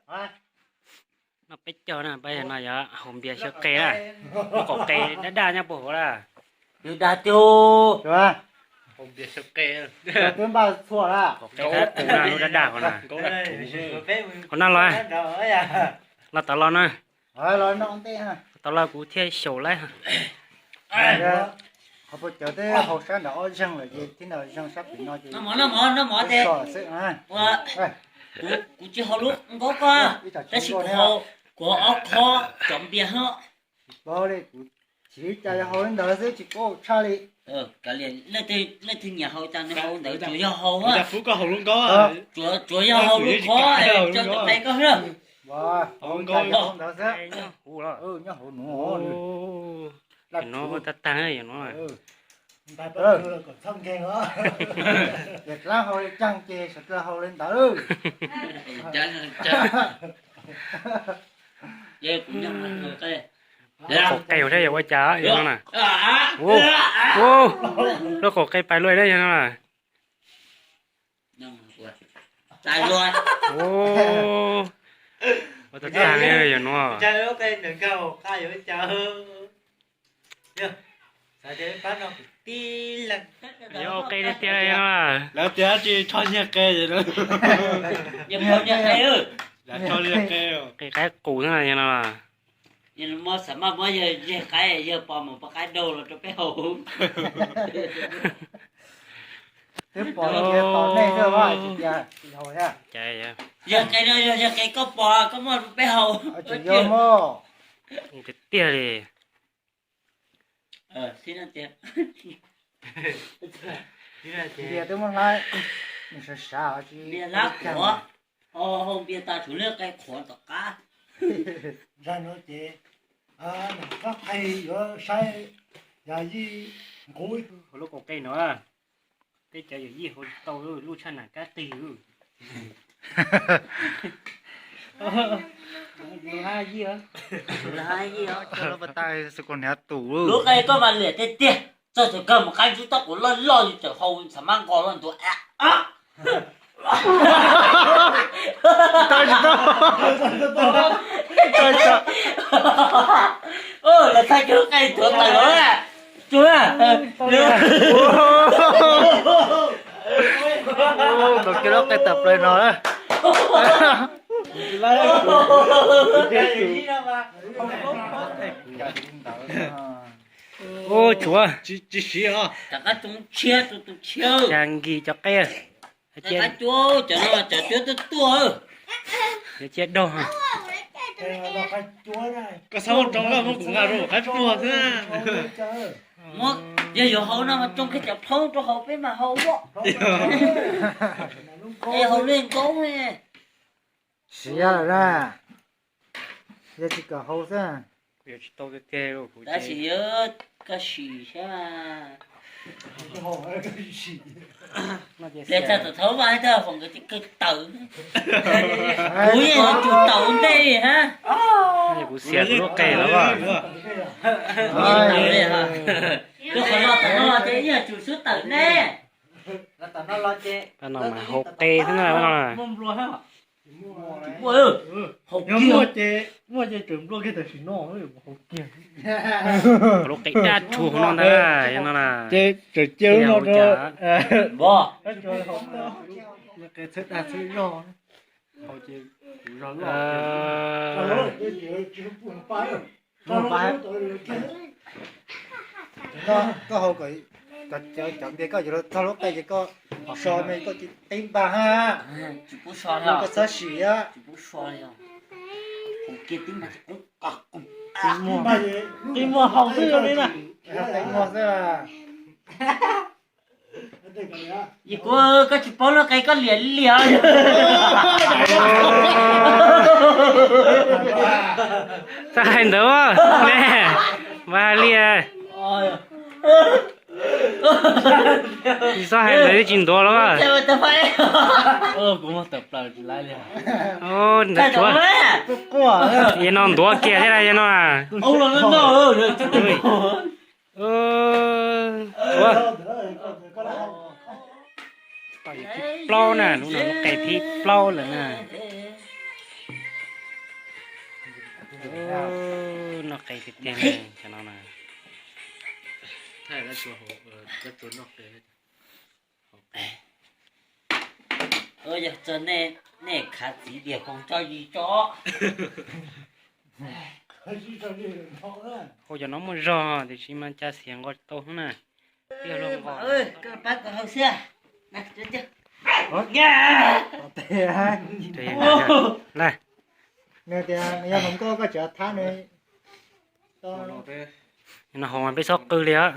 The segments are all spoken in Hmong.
Noj peb caug na, peb no yog haus npias xyaw qe na. Lub qaum qe daj daj nyob puag hauv lawm. Dag tiag. Twb npaj txhua lawm. Qaum qe qus na, lub daj daj hauv na. Hauv na los, los tod los na. Tod los kuv thiaj xyaum laib. Qhov puas cawv twb haus sab nram ob zeeg lawm ces thiab nram zeeg sab pem no ces xwb. Kuv tsis haus lub nkaub ko, tab sis kuv haus, kuv haus ob qho cov npias ho. Tsis paub li, kuv chim li cas yog haus li ntawd xwb, tsis paub tshaj li. Leej twg nyiam haus cas nws haus ntawd, tsuas yog haus, tsuas yog haus lub qhov, cov qe ko xwb. Nyob hauv nuav. Ces no tag tag yog no. Ces dlaab haus li caag ces sawv dlawg haus li ntawd. Lub qaum qe ua saib yog ua cas yog no na. Lub qaum qe pais luaj na yog no na. Ua tag tag yog no. Yog qe tiag tiag no. Lawv tias tsis tso nyiag qe, qe qaib qus xwb no. Xav maj muab yawg qaib, yawg pos mus pov qaib daug los rau peb haus. Twb pom los tos nej xwb, tsis haus thiab. Yawg qe no yog yawg qe koj pos koj muab rau peb haus. Tiag tiag li. Npias twb muab hlab, nws sav sav tsis hlab qhuav, haus npias tas tshuav lub qe qhuav tom qab. Zag no ces, koj qe yuav saib, yog yij nqub. Lub qaum qe no, peb cov yawm yij haus tau lub tshaj nam kab qig. Lub qe koj mas liam tiag tiag, txog thaum kawg mus qab ntsub toj quav loj loj li txawm haus txham mab nqos loj ntuav. Lawv thaij kiag lub qe tuav tawm los. Tuav kiag lub qe tawm plaws no na. Ua tshuav, rov qab tsoo tshiab, tsoo tshiab, nkis cov qe. Cov no cov cuab tuaj tuaj. Cov ciab daug. Koj txhob ua rau koj muab kuv nqa rau qaib puag xwb. Yog yuav haus no mas tsoo kiag cov plhaub rau hauv peb mas haus ua. Es haus li nkaub. Siav lawm na. Yog tsis kom haus xwb. Kuv yuav tsis tau tiag tiag, tab sis yog koj sim saib mas. Ces txog tom thaub vaj thiab foom nkawd tib kawg tawm. Kuv yeej yuav tsum tawm ua ntej li hab. Kuv xiam kuv lub qe lawm. Kuv yeej tawm li hab. Rau qhov los tom no los ces yeej yuav tsum xub tawm ne. Pab no mas haus qe xwb na, pab no. Muaj, muaj ces tseem nplua kiag tam sim no, haus kiag. Lub qe daj rhuv hauv no ntag, yog no na. Ces tseem cia lub no rau. Qe txhawb dag txhawb zog, haus ces kuv zog loj. Koj haus kom cov npias koj yuav txog lub qe ces koj so me koj tsis qib npag hab. Koj txhob sim. Qi muag haus xwb li na. Qi muag xwb. Yog kuv, koj tsis paub lub qe koj liam liam. Txhob hais ntawd ne, Vaj Liaj. Tsis txhob hais ntawd twb tsis ntuav los. Kuv muag tawm plaws tsis laib li. Ntawd tsuav, yog no ntuav kiag thiab na, yog no. Tsuav. Thib plaub na, lub no lub qe thib plaub lawm na. Noj qe tiag tiag cov no na. Yog txog nej khav txiv diam koog tso yig tso. Ua cov no muaj zog tiam sis mas cas xiav nqos tau na. Pab kom haus xwb. Nws tias nws yog hluas nkauj koj tseem thab nws. No haus mas peb txhob qw li os.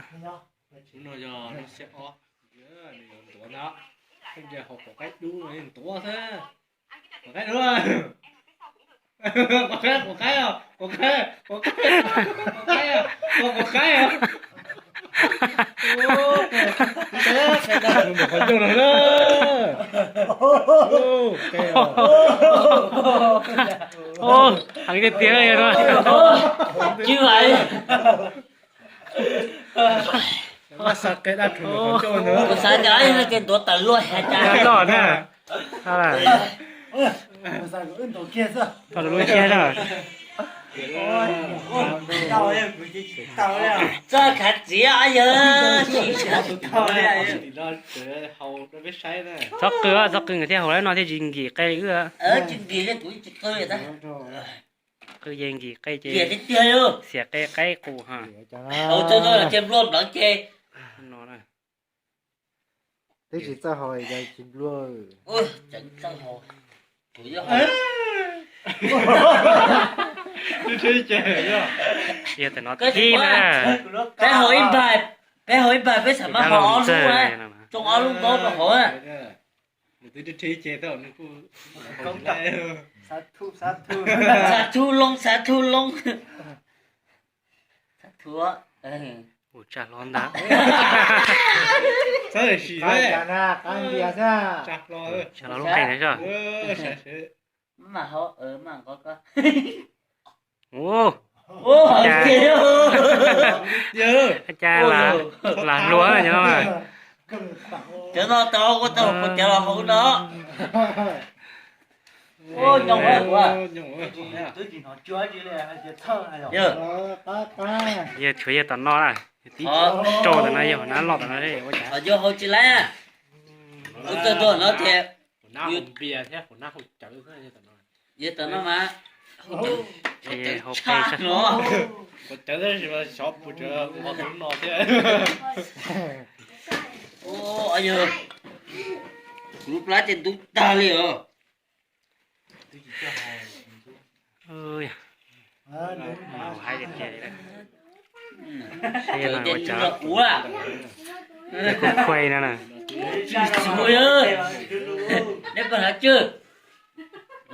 Quav qaib dua, quav qaib, quav qaib, quav qaib, quav qaib, quav qaib. Heev tiag tiag no. Kuv xav cov no ces ntuav tawm luaj has cas. Loj na. Txoj lub siab na. Txoj khav txiv yog. Txhob qw, txhob qw nkawd thiaj haus lawm no thiaj tsis nkim qe li wb. Qw ces nkim qe ces xiam qe qaib qus ha. Twb tsis txawj haus tsis nplua. Yog tam no tib na. Peb haus ib npais, peb haus ib npais peb xam maj haus ob lub na. Tsoo ob lub nkaub rau hauv na. Xav thu loo, xav thu loo. Ua tsa hlo ntag. Tsa hlo lub qe na. Ua cas lam hluas no. Cov no tau ua tau cov los hauv no. Yog tshuav yog tom no na. Tib rau tom no yog hauv na, loj tom no ua cas. Yog hauv tsis laib. Ua tau rau no ces yog tom no mas. Hauv tshaj no. Xyov puas tseem ua lub no thiab. Yog kuv lub plab ces ntub tag li os. Khuaib no na. Neb koj hnav tswj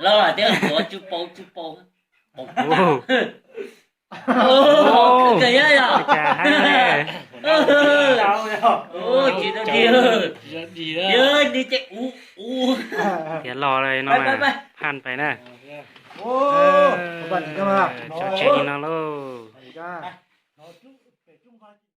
los tias tuav tsw pau tsw pau. Tsis tau dig, dig li ces ub ub. Tiav los no, phaj pais na. Tso tseg li no lauj.